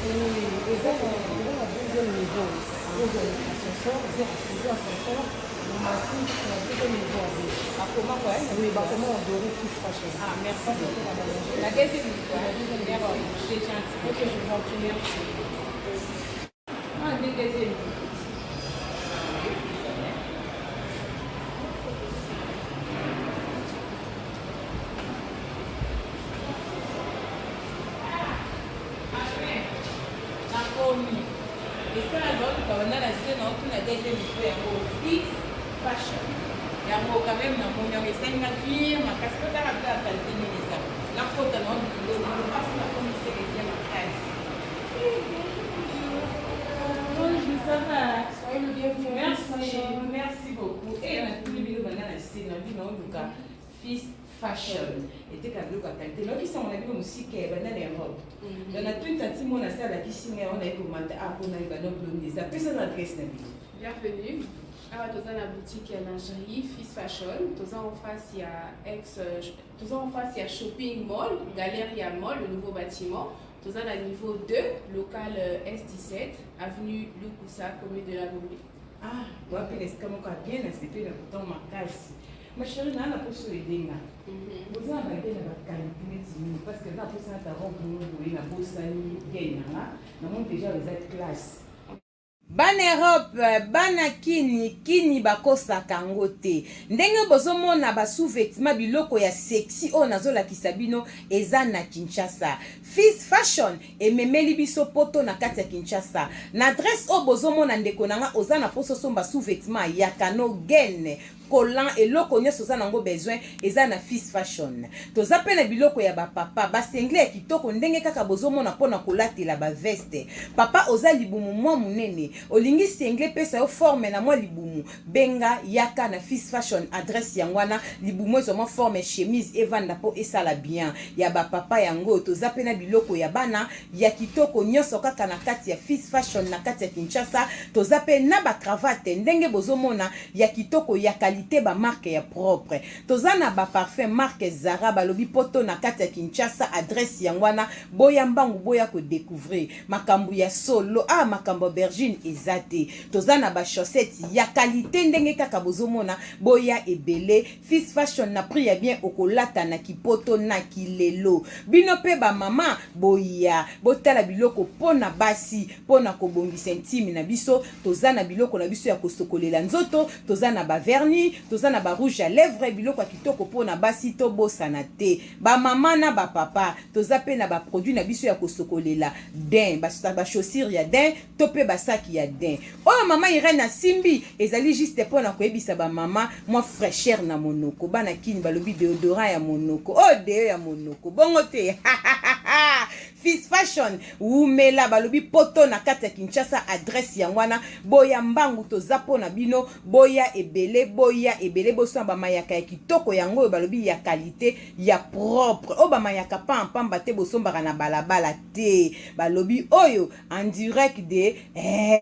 Oui, eza na deuxième niveau. Ozwa ascenseur, ozwa ascenseur, omati na deuxième niveau. Bakoma quoi? Oui, bakoma odore Fils Fashion. Ah, merci. Ça, c'est la balanger. La deuxième niveau. La deuxième niveau. Merci, c'est gentil. Ok, je vous en prie, merci. Ah, deuxième niveau. Nakomi esika nazoluka banda na se, naotuna deuxième niveau yango, Fils Fashion yango. Quand même namoni yango, esalinga bien makasi po tala bila qualité nini eza. Nakota na biloko mpasi, nakomi seke bien makasi. Bonjour, ça va? Soyez le bienvenu. Merci, merci beaucoup. E natuni bino banda na se, nabi naoluka Fils Fashion, eteka biloko ya qualité. Nayokisango na bino mosika ya banda na Europe. Donc natuni tanti mona se alakisi ngai wana, yekomata a mpona yeba nobloni eza. Pesa na adresse na bino. Bienvenue. Awa toza na boutique ya lingerie Fils Fashion. Toza en face ya ex, toza en face ya shopping mall, Galeria Mall, le nouveau bâtiment. Toza na niveau 2, local S17, avenue Lukusa, commune de la Gombe. Ah, wapi na esika moko ya bien, nasepeli na koton makasi. Ma chérie, naa na poso edenga boza na bague na baqualité neti nini? Parce que na posa nata robe moko boye, nabosani gaine nanga, namoni déjà eza classe. Bana Europe, bana Kini, Kini bakosaka yango te. Ndenge bozomona basous-vêtement, biloko ya sexy oyo nazolakisa bino eza na Kinshasa. Fils Fashion ememeli biso poto na kati ya Kinshasa, na adresse oyo bozomona. Ndeko na nga, oza na mposa osomba sous-vêtement ya kano, gaine, collant, eloko nyonso oza nango besoin eza na Fils Fashion. Toza mpe na biloko ya bapapa, basinglet ya kitoko ndenge kaka bozomona mpona kolatela baveste. Papa, oza libumu mwa monene, olingi singlet pesa yo forme na mwa libumu, benga, yaka na Fils Fashion. Adresse yango wana. Libumu ezwa mwa forme, chemise evanda mpo esala bien. Ya bapapa yango. Toza mpe na biloko ya bana ya kitoko nyonso kaka na kati ya Fils Fashion na kati ya Kinshasa. Toza mpe na bacravate ndenge bozomona ya kitoko, ya qualité, bamarque ya propre. Toza na baparfum marque Zara. Balobi poto na kati ya Kinshasa, adresse yango wana. Boya mbangu, boya kodécouvrir makambo ya solo. Ah, makambo ya aubergine eza te. Toza na bachaussette ya qualité ndenge kaka bozomona. Boya ebele, Fils Fashion na prix ya bien, okolata na kipoto na kilelo. Bino mpe bamama, boya botala biloko mpo na basi, mpo na kobongisa intime na biso. Toza na biloko na biso ya kosokolela nzoto, toza na bavernis, toza na barouge à lèvre, biloko ya kitoko mpo na basi. Tobosana te bamama na bapapa, toza mpe na baproduit na biso ya kosokolela daim, bachaussure ya daim to mpe basaki ya daim. Oyo mama Irene asimbi ezali juste mpo na koyebisa bamama mwa fraîcheur na monoko. Bana Kini balobi déodorant ya monoko, oyo deo ya monoko, bongo te. Fils Fashion wumela. Balobi poto na kati ya Kinshasa, adresse yango wana. Boya mbangu, toza mpo na bino. Boya ebele, boya ebele, bosala bamayaka ya kitoko yango oyo balobi ya qualité, ya propre. Oyo bamayaka pampamba te, bosombaka na balabala te. Balobi oyo en direct de eh.